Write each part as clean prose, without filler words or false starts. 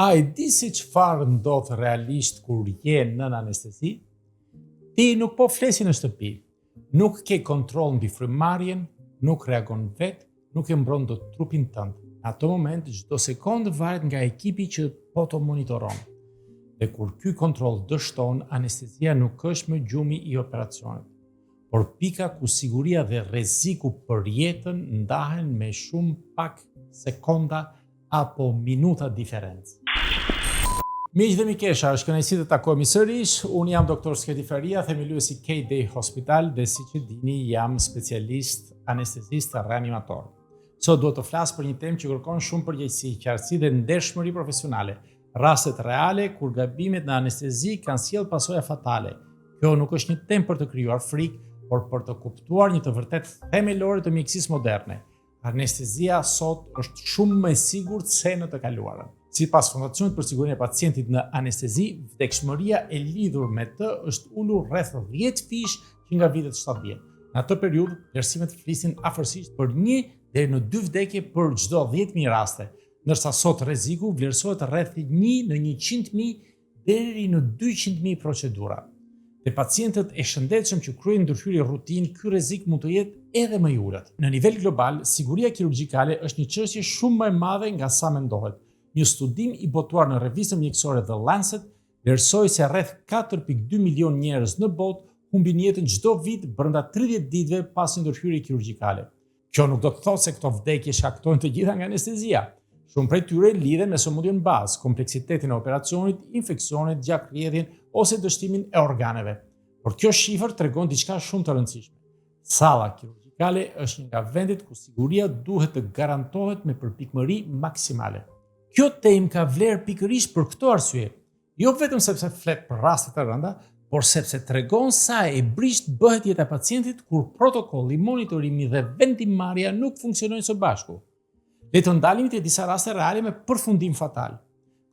A e di se çfarë ndodh realisht kur je nën anestezi? Ti nuk po fle si në shtëpi. Nuk ke kontroll mbi frymëmarrjen, nuk reagon vetë, nuk e mbron dot trupin tënd. Në atë moment çdo sekondë varet nga ekipi që po të monitoron. Dhe kur ky kontroll dështon, anestezia nuk është më gjumi i operacionit, por pika ku siguria dhe rreziku për jetën ndahen me shumë pak sekonda apo minuta diferencë. Miq dhe mikesha, është kënaqësi të takohemi sërish. Unë jam doktor Sketi Faria, themeluesi i K-Day Hospital dhe siç e dini jam specialist anestezist reanimator. Sot duhet të flas për një temë që kërkon shumë përgjegjësi, qartësi dhe ndershmëri profesionale. Rastet reale kur gabimet në anestezi kanë sjellë pasoja fatale. Kjo nuk është një temë për të krijuar frikë, por për të kuptuar një të vërtetë themelore të mjekësisë moderne. Anestezia sot është shumë më e sigurt se në të kaluarën. Sipas Fondacionit për Sigurinë e Pacientit në Anestezi, vdekshmëria e lidhur me të është ulur rreth 10 fish që nga vitet 70. Në atë periudhë, vlerësimet flisnin afërsisht për 1 deri në 2 vdekje për çdo 10.000 raste, ndërsa sot rreziku vlerësohet rreth 1 në 100.000 deri në 200.000 procedura. Te pacientët e shëndetshëm që kryejnë ndërhyrje rutinë, ky rrezik mund të jetë edhe më i ulët. Në nivel global, siguria kirurgjikale është një çështje shumë më e madhe nga sa mendohet. Një studim i botuar në revistën mjekësore The Lancet vlerësoi se rreth 4.2 milion njerëz në botë humbin jetën çdo vit brenda 30 ditëve pas një ndërhyrje kirurgjikale. Kjo nuk do të thotë se këto vdekje shkaktohen të gjitha nga anestezia. Shumë prej tyre lidhen me sëmundjen bazë, kompleksitetin e operacionit, infeksionet, gjakrrjedhjen ose dështimin e organeve. Por kjo shifër tregon diçka shumë të rëndësishme. Salla kirurgjikale është një nga vendet ku siguria duhet të garantohet me përpikmëri maksimale. Kjo temë ka vlerë pikërisht për këto arsye. Jo vetëm sepse flet për raste të rënda, por sepse tregon sa e brishtë bëhet jeta e pacientit kur protokolli, monitorimi dhe vendimmarrja nuk funksionojnë së bashku. Le të ndalemi te disa raste reale me përfundim fatal.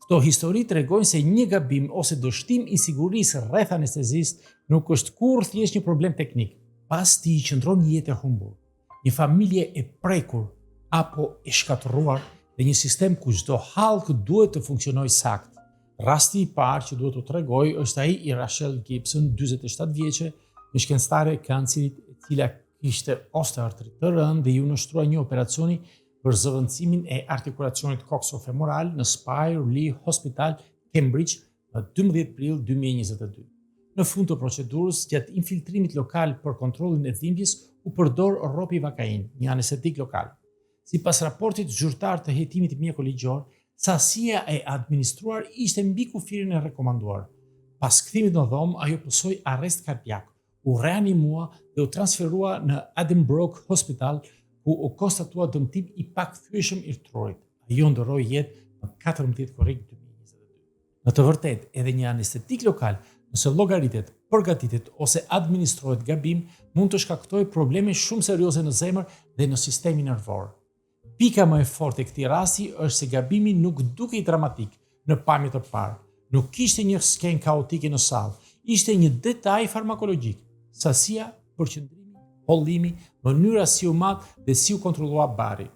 Këto histori tregojnë se një gabim ose dështim i sigurisë rreth anestezisë nuk është kurrë thjesht një problem teknik. Pas tij qëndron një jetë e humbur, një familje e prekur apo e shkatërruar dhe një sistem ku çdo hallkë duhet të funksionojë saktë. Rasti i parë që duhet t'u tregoj është ai i Rachel Gibson, 47 vjeçe, një shkencëtare e kancerit e cila kishte osteoartrit të rëndë dhe iu nënshtrua një operacioni për zëvendësimin e artikulacionit coxofemoral në Spire Lee Hospital, Cambridge, më 12 prill 2022. Në fund të procedurës, gjatë infiltrimit lokal për kontrollin e dhimbjes, u përdor ropivakain, një anestetik lokal. Sipas raportit zyrtar të hetimit mjeko-ligjor, sasia e administruar ishte mbi kufirin e rekomanduar. Pas kthimit në dhomë, ajo pësoi arrest kardiak, u reanimua dhe u transferua në Addenbrooke Hospital, ku u konstatua dëmtim i pakthyeshëm i trurit. Ajo ndërroi jetë më 14 korrik 2022. Në të vërtetë, edhe një anestetik lokal, nëse llogaritet, përgatitet ose administrohet gabim, mund të shkaktojë probleme shumë serioze në zemër dhe në sistemin nervor. Pika më e fortë e këtij rasti është se gabimi nuk dukej dramatik në pamje të parë. Nuk kishte një skenë kaotike në sallë, ishte një detaj farmakologjik. Sasia, përqendrimi, hollimi, mënyra si u mat dhe si u kontrollua bari.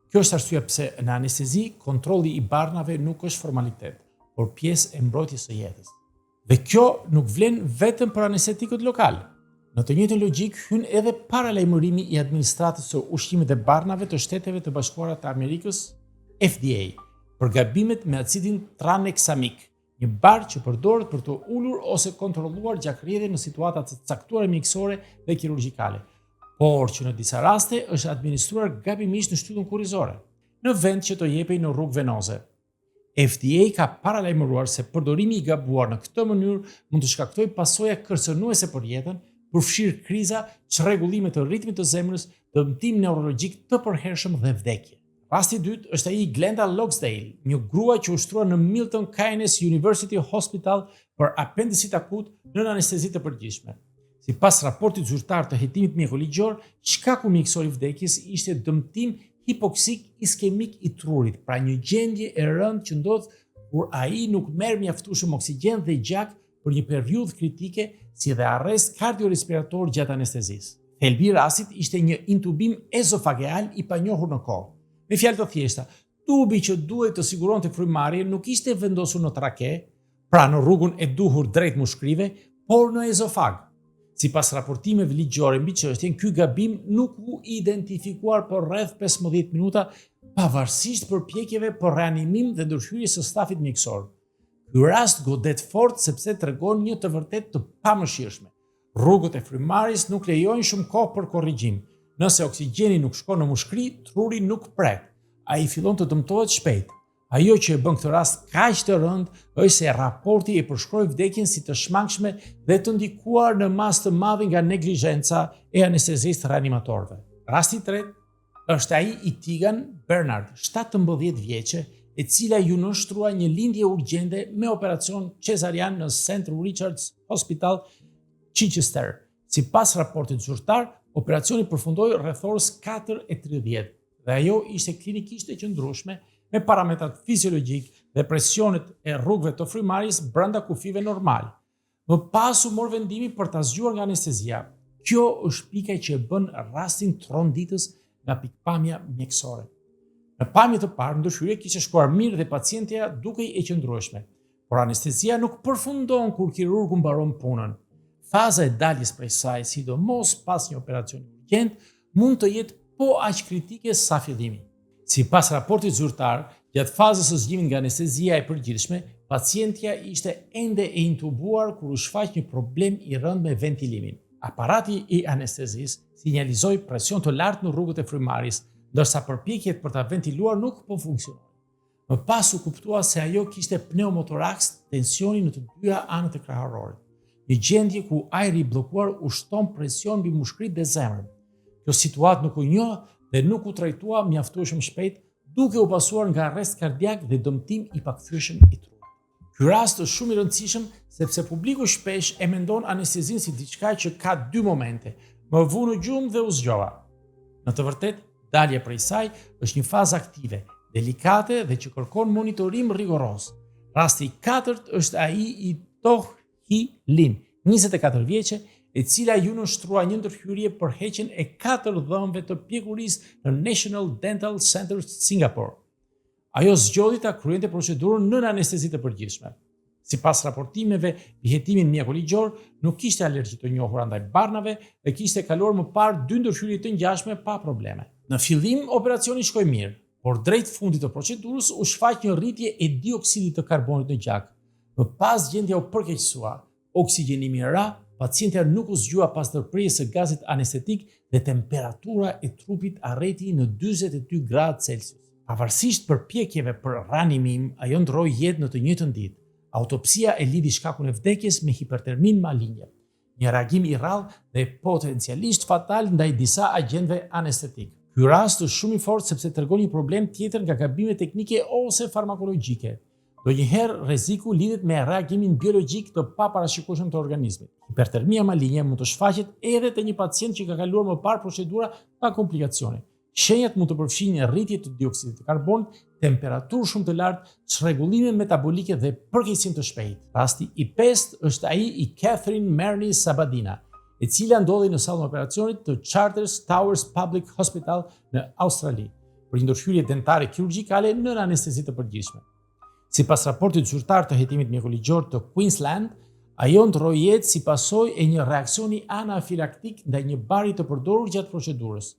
Kjo është arsyeja pse në anestezi kontrolli i barnave nuk është formalitet, por pjesë e mbrojtjes së jetës. Dhe kjo nuk vlen vetëm për anestetikët lokal. Në të njëjtën logjikë hyn edhe paralajmërimi i Administratës së Ushqimit dhe Barnave të Shteteve të Bashkuara të Amerikës, FDA, për gabimet me acidin tranexamik, një bar që përdoret për të ulur ose kontrolluar gjakrrjedhjen në situata të caktuara mjekësore dhe kirurgjikale, por që në disa raste është administruar gabimisht në shtyllën kurrizore, në vend që të jepej në rrugë venoze. FDA ka paralajmëruar se përdorimi i gabuar në këtë mënyrë mund të shkaktojë pasoja kërcënuese për jetën, përfshirë kriza, çrregullime të ritmit të zemrës, dëmtim neurologjik të përhershëm dhe vdekje. Rasti i dytë është ai i Glenda Logsdale, një grua që u shtrua në Milton Keynes University Hospital për apendicit akut nën anestezi të përgjithshme. Sipas raportit zyrtar të hetimit mjeko-ligjor, shkaku mjekësor i vdekjes ishte dëmtim hipoksik iskemik i trurit, pra një gjendje e rëndë që ndodh kur ai nuk merr mjaftueshëm oksigjen dhe gjak për një periudhë kritike, si dhe arrest kardiorespirator gjatë anestezisë. Thelbi i rastit ishte një intubim ezofageal i panjohur në kohë. Me fjalë të thjeshta, Tubi që duhej të siguronte frymëmarrjen nuk ishte vendosur në trake, pra në rrugën e duhur drejt mushkërive, por në ezofag. Sipas raportimeve ligjore mbi çështjen, ky gabim nuk u identifikuar për rreth 15 minuta, pavarësisht përpjekjeve për reanimim dhe ndërhyrjes së stafit mjekësor. Ky rast godet fort sepse tregon një të vërtetë të pamëshirshme. Rrugët e frymëmarrjes nuk lejojnë shumë kohë për korrigjim. Nëse oksigjeni nuk shkon në mushkëri, truri nuk pret. Ai fillon të dëmtohet shpejt. Ajo që e bën këtë rast kaq të rëndë është se raporti e përshkroi vdekjen si të shmangshme dhe të ndikuar në masë të madhe nga neglizhenca e anestezist reanimatorëve. Rasti i tretë është ai i Tegan Bernard, 17 vjeçe, e cila iu nënshtrua një lindje urgjente me operacion cezarian në St. Richard's Hospital, Chichester. Sipas raportit zyrtar, operacioni përfundoi rreth orës 4:30 dhe ajo ishte klinikisht e qëndrueshme me parametrat fiziologjik dhe presionet e rrugëve të frymëmarrjes brenda kufijve normal. Më pas u mor vendimi për ta zgjuar nga anestezia. Kjo është pika që e bën rastin tronditës nga pikëpamja mjekësore. Në pamje të parë, ndërhyrja kishte shkuar mirë dhe pacientja dukej e qëndrueshme. Por anestezia nuk përfundon kur kirurgu mbaron punën. Faza e daljes prej saj, sidomos pas një operacioni urgjent, mund të jetë po aq kritike sa fillimi. Sipas raportit zyrtar, gjatë fazës së zgjimit nga anestezia e përgjithshme, pacientja ishte ende e intubuar kur u shfaq një problem i rëndë me ventilimin. Aparati i anestezisë sinjalizoi presion të lartë në rrugët e frymëmarrjes, ndërsa përpjekjet për ta ventiluar nuk po funksiononin. Më pas u kuptua se ajo kishte pneumotoraks tensioni në të dyja anët e kraharorit, një gjendje ku ajri i bllokuar ushtron presion mbi mushkëritë dhe zemrën. Kjo situatë nuk u njoh dhe nuk u trajtua mjaftueshëm shpejt, duke u pasuar nga arrest kardiak dhe dëmtim i pakthyeshëm i trurit. Ky rast është shumë i rëndësishëm sepse publiku shpesh e mendon anestezinë si diçka që ka dy momente, më vunë në gjumë dhe u zgjova. Në të vërtetë, dalja prej saj është një fazë aktive, delikate dhe që kërkon monitorim rigoroz. Rasti i katërt është ai i Toh Hi Lin, 24 vjeçe, e cila iu nënshtrua një ndërhyrje për heqjen e katër dhëmbëve të pjekurisë në National Dental Center Singapore. Ajo zgjodhi ta kryente procedurën nën anestezi të përgjithshme. Sipas raportimeve mbi hetimin mjeko-ligjor, nuk kishte alergji të njohura ndaj barnave dhe kishte kaluar më parë dy ndërhyrje të ngjashme pa probleme. Në fillim operacioni shkoi mirë, por drejt fundit të procedurës u shfaq një rritje e dioksidit të karbonit në gjak. Më pas gjendja u përkeqësua, Oksigjenimi ra, pacientja nuk u zgjua pas ndërprerjes së gazit anestetik dhe temperatura e trupit arriti në 42 gradë Celsius. Pavarësisht përpjekjeve për reanimim, ajo ndërroi jetë në të njëjtën ditë. Autopsia e lidhi shkakun e vdekjes me hiperterminë malinje, një reagim i rrallë dhe potencialisht fatal ndaj disa agjentëve anestetikë. Ky rast është shumë i fortë sepse tregon një problem tjetër nga gabime teknike ose farmakologjike. Ndonjëherë rreziku lidhet me reagimin biologjik të paparashikueshëm të organizmit. Hipertermia malinje mund të shfaqet edhe te një pacient që ka kaluar më parë procedura pa komplikacione. Shenjat mund të përfshijnë rritje të dioksidit të karbonit, temperaturë shumë të lartë, çrregullime metabolike dhe përkeqësim të shpejtë. Rasti i pestë është ai i Catherine Marnie Sabadina, e cila ndodhej në sallën e operacionit të Charters Towers Public Hospital në Australi. për një ndërhyrje dentare kirurgjikale nën anestezi të përgjithshme. Sipas raportit zyrtar të hetimit mjekoligjor të Queensland, ajo ndërroi jetë si pasojë e një reaksioni anafilaktik ndaj një bari të përdorur gjatë procedurës.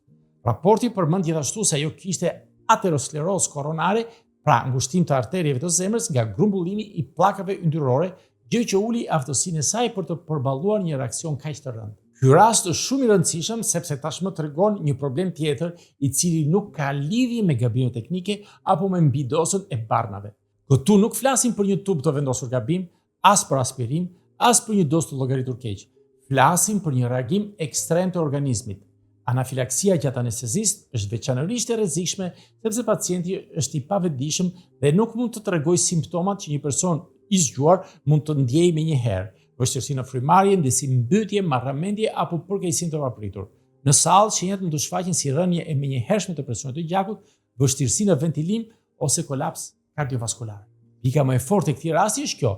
Raporti përmend gjithashtu se ajo kishte aterosklerozë koronare pra ngushtim të arterieve të zemrës nga grumbullimi i pllakave yndyrore, gjë që uli aftësinë e saj për të përballuar një reaksion kaq të rëndë. Ky rast është shumë i rëndësishëm sepse tashmë tregon një problem tjetër i cili nuk ka lidhje me gabime teknike apo me mbidozën e barnave. Këtu nuk flasim për një tub të vendosur gabim, as për aspirim, as për një dozë të llogaritur keq. Flasim për një reagim ekstrem të organizmit. Anafilaksia gjatë anestezisë është veçanërisht e rrezikshme sepse pacienti është i pavetëdijshëm dhe nuk mund të tregojë simptomat që një person i zgjuar mund të ndjejë menjëherë, vështirësi në frymëmarrje, ndjesi mbytje, marramendje apo përkeqësim të papritur. Në sallë, shenjat mund të shfaqen si rënie e menjëhershme të presionit të gjakut, vështirësi në ventilim ose kolaps kardiovaskular. Pika më e fortë e këtij rasti është kjo.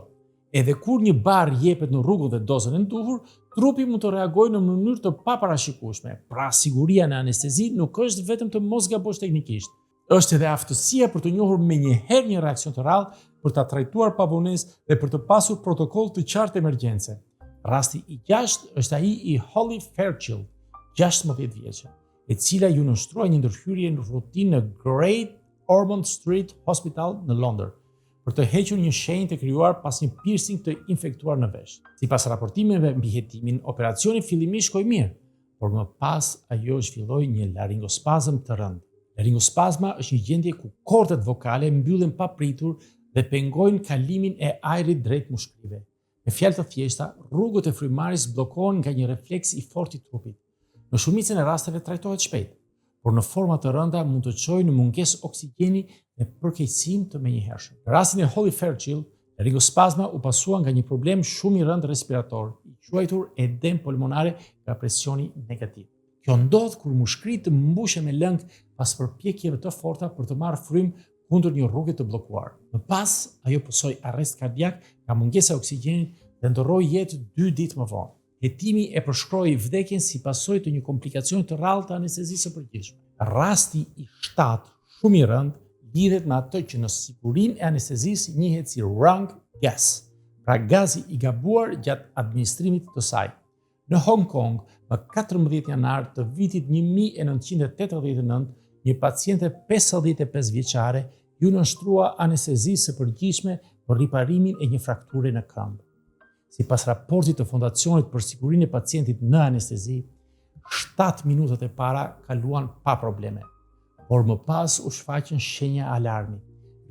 Edhe kur një bar jepet në rrugën dhe dozën e duhur, trupi mund të reagojë në mënyrë të paparashikueshme. Pra, siguria në anestezi nuk është vetëm të mos gabosh teknikisht. Është edhe aftësia për të njohur menjëherë një reaksion të rrallë, për ta trajtuar pa vonesë dhe për të pasur protokoll të qartë emergjence. Rasti i gjashtë është ai i Holly Fairchild, 16 vjeçe, e cila iu nënshtrua një ndërhyrje në rutinë në Great Ormond Street Hospital në Londër, për të hequr një shenjë të krijuar pas një piercing të infektuar në vesh. Sipas raportimeve mbi hetimin, operacioni fillimisht shkoi mirë, por më pas ajo zhvilloi një laringospazëm të rëndë. Laringospazma është një gjendje ku kordet vokale mbyllen papritur dhe pengojnë kalimin e ajrit drejt mushkërive. Me fjalë të thjeshta, rrugët e frymëmarrjes bllokohen nga një refleks i fortë i trupit. Në shumicën e rasteve trajtohet shpejt, por në forma të rënda mund të çojë në mungesë oksigjeni dhe përkeqësim të menjëhershëm. Në rastin e Holly Fairchild, laringospazma u pasua nga një problem shumë i rëndë respirator, i quajtur edemë pulmonare nga presioni negativ. Kjo ndodh kur mushkëritë mbushen me lëng pas përpjekjeve të forta për të marrë frymë kundër një rruge të bllokuar. Më pas, ajo pësoi arrest kardiak nga mungesa e oksigjenit dhe ndërroi jetë dy ditë më vonë. Hetimi e përshkroi vdekjen si pasojë të një komplikacioni të rrallë të anestezisë së përgjithshme. Rasti i shtatë, shumë i rëndë, lidhet me atë që në sigurinë e anestezisë njihet si wrong gas, pra gazi i gabuar gjatë administrimit të saj. Në Hong Kong, më 14 janar të vitit 1989, një paciente 55 vjeçare iu nënshtrua anestezisë së përgjithshme për riparimin e një frakture në këmbë. Sipas raportit të Fondacionit për Sigurinë e Pacientit në Anestezi, 7 minutat e para kaluan pa probleme, por më pas u shfaqën shenja alarmi.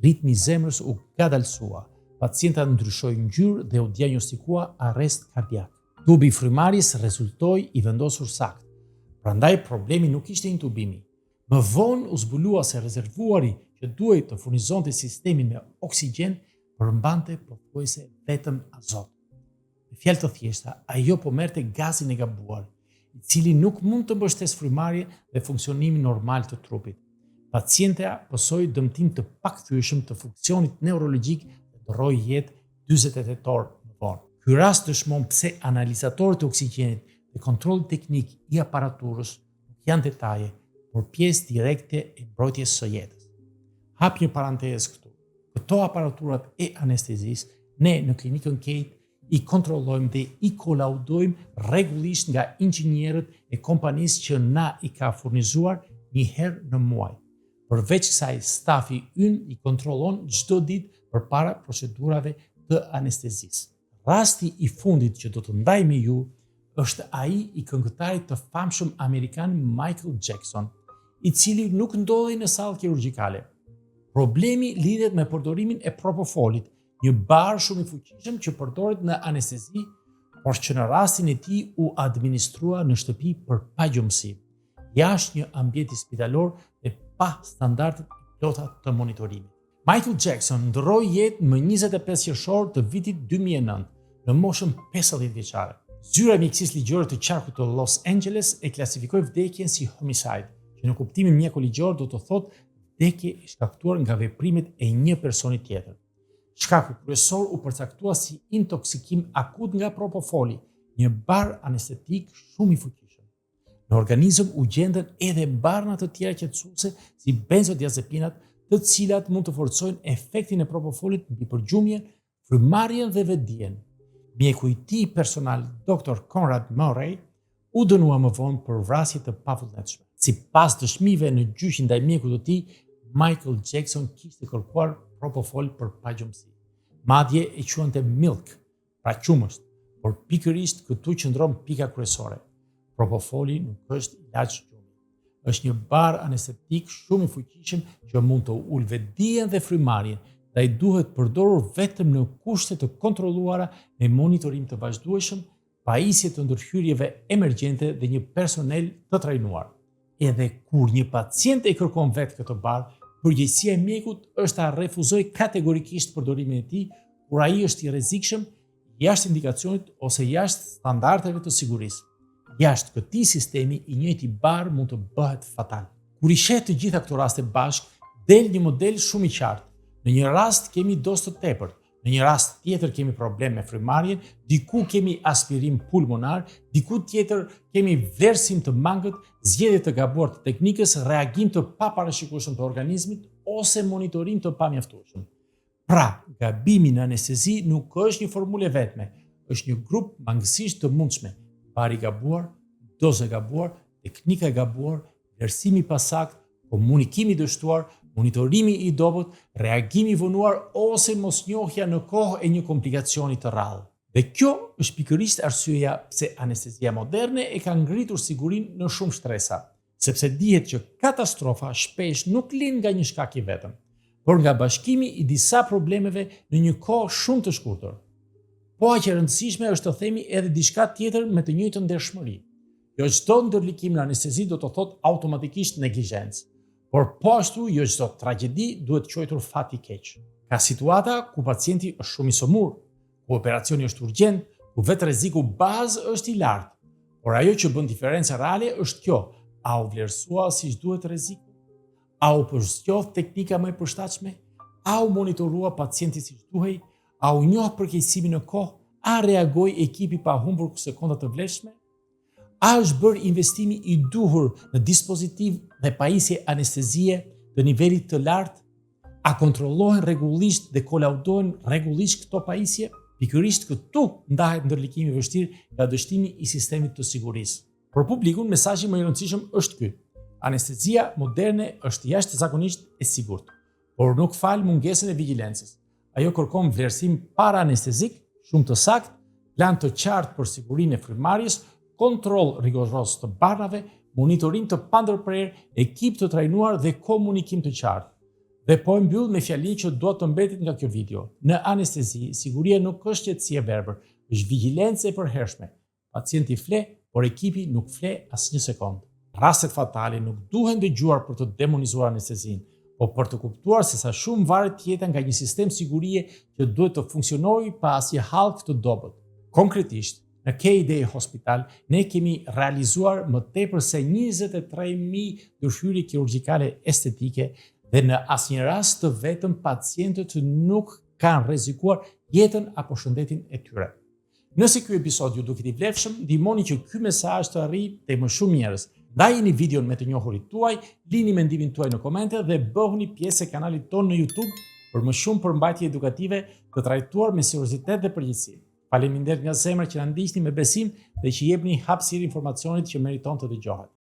Ritmi i zemrës u ngadalësua, pacienta ndryshoi ngjyrë dhe u diagnostikua arrest kardiak. Tubi i frymëmarrjes rezultoi i vendosur saktë. Prandaj problemi nuk ishte intubimi. Më vonë u zbulua se rezervuari që duhej të furnizonte sistemin me oksigjen përmbante pothuajse vetëm azot. Me fjalë të thjeshta, ajo po merrte gazin e gabuar, i cili nuk mund të mbështesë frymëmarrjen dhe funksionimin normal të trupit. Pacientja pësoi dëmtim të pakthyeshëm të funksionit neurologjik dhe ndërroi jetë 48 orë më vonë. Ky rast dëshmon pse analizatorët e oksigjenit dhe kontrolli teknik i aparaturës nuk janë detaje, por pjesë direkte e mbrojtjes së jetës. Hap një parantezë këtu. Këto aparaturat e anestezisë, ne në klinikën Kate i kontrollojmë dhe i kolaudojmë rregullisht nga inxhinierët e kompanisë që na i ka furnizuar një herë në muaj. Përveç kësaj, stafi ynë i kontrollon çdo ditë përpara procedurave të anestezisë. Rasti i fundit që do të ndaj me ju është ai i këngëtarit të famshëm amerikan Michael Jackson, i cili nuk ndodhej në sallë kirurgjikale. Problemi lidhet me përdorimin e propofolit, një bar shumë i fuqishëm që përdoret në anestezi, por që në rastin e tij u administrua në shtëpi për pagjumësi, jashtë një ambienti spitalor dhe pa standardet e plota të monitorimit. Michael Jackson ndërroi jetë më 25 qershor të vitit 2009, në moshën 50 vjeçare. Zyra e mjekësisë ligjore të qarkut të Los Angeles e klasifikoi vdekjen si homicide, që në kuptimin mjeko ligjor do të thotë vdekje e shkaktuar nga veprimet e një personi tjetër. Shkaku kryesor u përcaktua si intoksikim akut nga propofoli, një bar anestetik shumë i fuqishëm. Në organizëm u gjendën edhe barna të tjera qetësuese si benzodiazepinat, të cilat mund të forcojnë efektin e propofolit mbi përgjumjen, frymëmarrjen dhe vetëdijen. Mjeku i tij personal, Dr. Conrad Murray, u dënua më vonë për vrasje të pavullnetshme. Sipas dëshmive në gjyqin ndaj mjekut të tij, Michael Jackson kishte kërkuar propofol për pagjumësi. Madje e quante milk, pra qumësht, por pikërisht këtu qëndron pika kryesore. Propofoli nuk është ilaç gjumi. Është një bar anestetik shumë i fuqishëm që mund të ulë vetëdijen dhe frymëmarrjen, ndaj duhet përdorur vetëm në kushte të kontrolluara me monitorim të vazhdueshëm, pajisje të ndërhyrjeve emergjente dhe një personel të trajnuar. Edhe kur një pacient e kërkon vetë këtë bar, përgjegjësia e mjekut është ta refuzojë kategorikisht përdorimin e tij kur ai është i rrezikshëm, jashtë indikacionit ose jashtë standardeve të sigurisë. Jashtë këtij sistemi i njëjti bar mund të bëhet fatal. Kur i sheh të gjitha këto raste bashkë, del një model shumë i qartë. Në një rast kemi dozë të tepërt, Në një rast tjetër kemi problem me frymëmarrjen, diku kemi aspirim pulmonar, diku tjetër kemi vlerësim të mangët, zgjedhje të gabuar të teknikës, reagim të paparashikueshëm të organizmit ose monitorim të pamjaftueshëm. Pra, gabimi në anestezi nuk është një formulë e vetme, është një grup mangësish të mundshme, bar i gabuar, dozë e gabuar, teknika e gabuar, vlerësimi i pasakt, komunikimi i dështuar, monitorimi i dobët, reagimi i vonuar ose mosnjohja në kohë e një komplikacioni të rrallë. Dhe kjo është pikërisht arsyeja pse anestezia moderne e ka ngritur sigurinë në shumë shtresa, sepse dihet që katastrofa shpesh nuk lind nga një shkak i vetëm, por nga bashkimi i disa problemeve në një kohë shumë të shkurtër. Po aq e rëndësishme është të themi edhe diçka tjetër me të njëjtën ndershmëri. Jo çdo ndërlikim në anestezi do të thotë automatikisht neglizhencë, por po ashtu jo çdo tragjedi duhet quajtur fat i keq. Ka situata ku pacienti është shumë i sëmurë, ku operacioni është urgjent, ku vetë rreziku bazë është i lartë. Por ajo që bën diferencë reale është kjo, a u vlerësua siç duhet rreziku? A u përzgjodh teknika më e përshtatshme? A u monitorua pacienti siç duhej? A u njoh përkeqësimi në kohë? A reagoi ekipi pa humbur sekonda të vlefshme? A është bërë investimi i duhur në dispozitiv dhe pajisje anestezie të nivelit të lartë? A kontrollohen rregullisht dhe kolaudohen rregullisht këto pajisje? Pikërisht këtu ndahet ndërlikimi i vështirë nga dështimi i sistemit të sigurisë. Për publikun, mesazhi më i rëndësishëm është ky. Anestezia moderne është jashtëzakonisht e sigurt, por nuk fal mungesën e vigjilencës. Ajo kërkon vlerësim para anestezik, shumë të saktë, plan të qartë për sigurinë e frymëmarrjes, kontroll rigoroz të barnave, monitorim të pandërprerë, ekip të trajnuar dhe komunikim të qartë. Dhe po e mbyll me fjalinë që dua të mbetet nga kjo video. Në anestezi, siguria nuk është qetësi e verbër, është vigjilencë e përhershme. Pacienti fle, por ekipi nuk fle asnjë sekond. Rastet fatale nuk duhen dëgjuar për të demonizuar anestezinë, po për të kuptuar se sa shumë varet jeta nga një sistem sigurie që duhet të funksionojë pa asnjë hallkë të dobët. Konkretisht, në KDA Hospital ne kemi realizuar më tepër se 23.000 ndërhyrje kirurgjikale estetike dhe në asnjë rast të vetëm pacientët nuk kanë rrezikuar jetën apo shëndetin e tyre. Nëse ky episod ju duket i vlefshëm, ndihmoni që ky mesazh të arrijë te më shumë njerëz. Ndajeni videon me të njohurit tuaj, lini mendimin tuaj në komente dhe bëhuni pjesë e kanalit tonë në YouTube për më shumë përmbajtje edukative të trajtuar me seriozitet dhe përgjegjësi. Faleminderit nga zemra që na ndiqni me besim dhe që jepni hapësirë informacionit që meriton të dëgjohet.